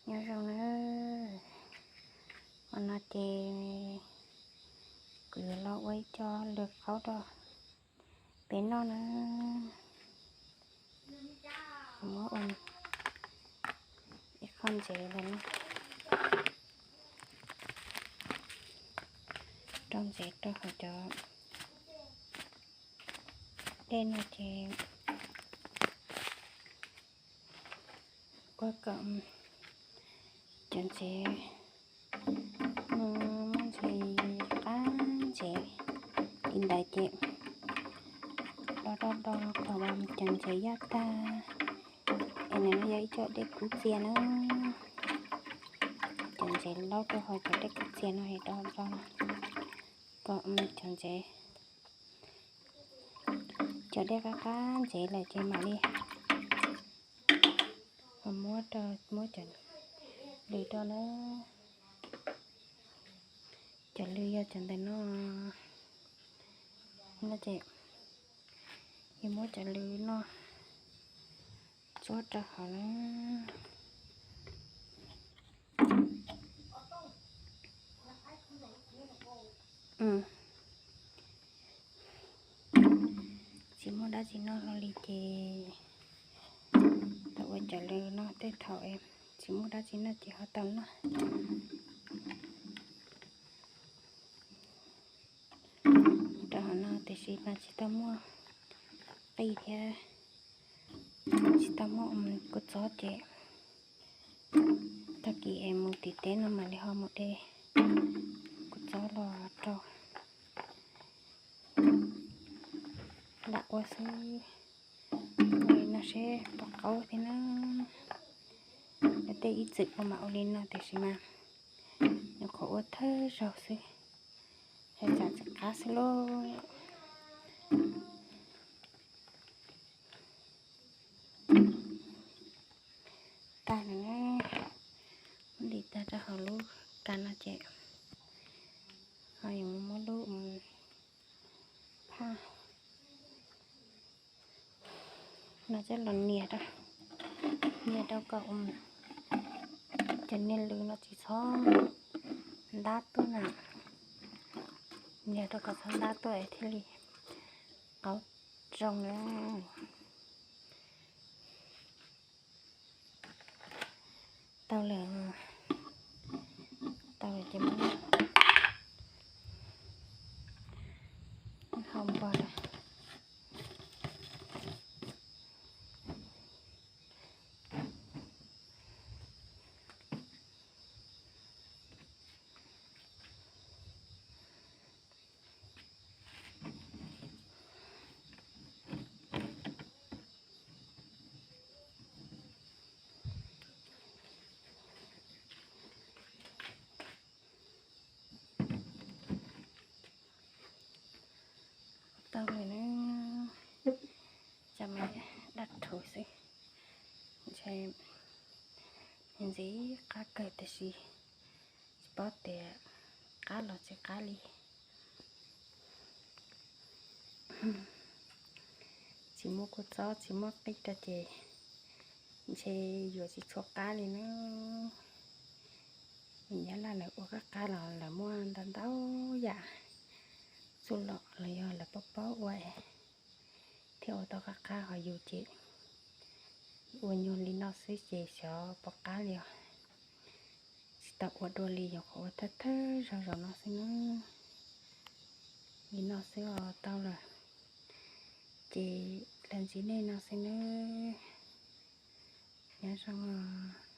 Nyob zoo na, hmo no ces kuv yuav los ua ib co lw qaub rau peb noj na. Muab ua ib qho ntsev los no, rau ntsev rau hauv cov dej no ces ua kom cov ntsev no muaj ntses qab ntsev li ntawd ces do do do kom cov ntsev yaj tag. Es nws yog ib co dej kub txias na, cov ntsev laub rau hauv cov dej kub txias no es do do kom cov ntsev, cov dej qab qab ntsev lawm ces mam li muab rau, muab cov lw rau na. Cov lw yog cov ntawm no, no ces yuav muab cov lw no tsuab rau hauv na. Tsis muaj dab tsi noj hlo li ces tau ua cov lw no tej thaum tsis muaj dab tsi noj ces ho tau noj. Rau hauv no tiam sis mas tsis tau muaj qij thiab tsis tau muaj kua txob ces tag kis es mus tim teb no mam li ho mus de kua txob los rau lam ua xwb. Ua li no seb puas qaub thiab na. Yog tej ib txwm ua mas ua li no tiam sis mas nyuam qhuav ua thawj zaug xwb, es tsam tsis qab xwb lauj. Tag lawm na, muab lis tag rau hauv lub kas no ces ho yuav muab lub phaj no coj los nias rau, nias rau kom cov niag lw no tsis txhob ntab tuaj na, nias rau kom txhob ntab tuaj es thiaj li qaub zoo na. Tau lawm, tau lawm ces muab hau npog lawm. Tau lawm na, tsam me daj rhuv xwb, ntshe ntxim qab kawg tiam sis tsis paub tias qab los tsis qab li. Tsis muaj kua txob tsis muaj qij rau ces ntshe yuav tsis txhua qab li na. Nyab laj lawv ua qab qab los lawv muaj ntau ntau yam txuj lom los yog lawv paub paub ua thiaj ua tau qab qab, ho yus ces ua nyuag li no xwb ces xyov puas qab li os. Tsis tau ua dua li, nyuam qhuav ua thawj thawj zaug zaum no xwb na. Li no xwb os, tau lawm ces los ntsib nej no xwb nawb. Nyob zoo os.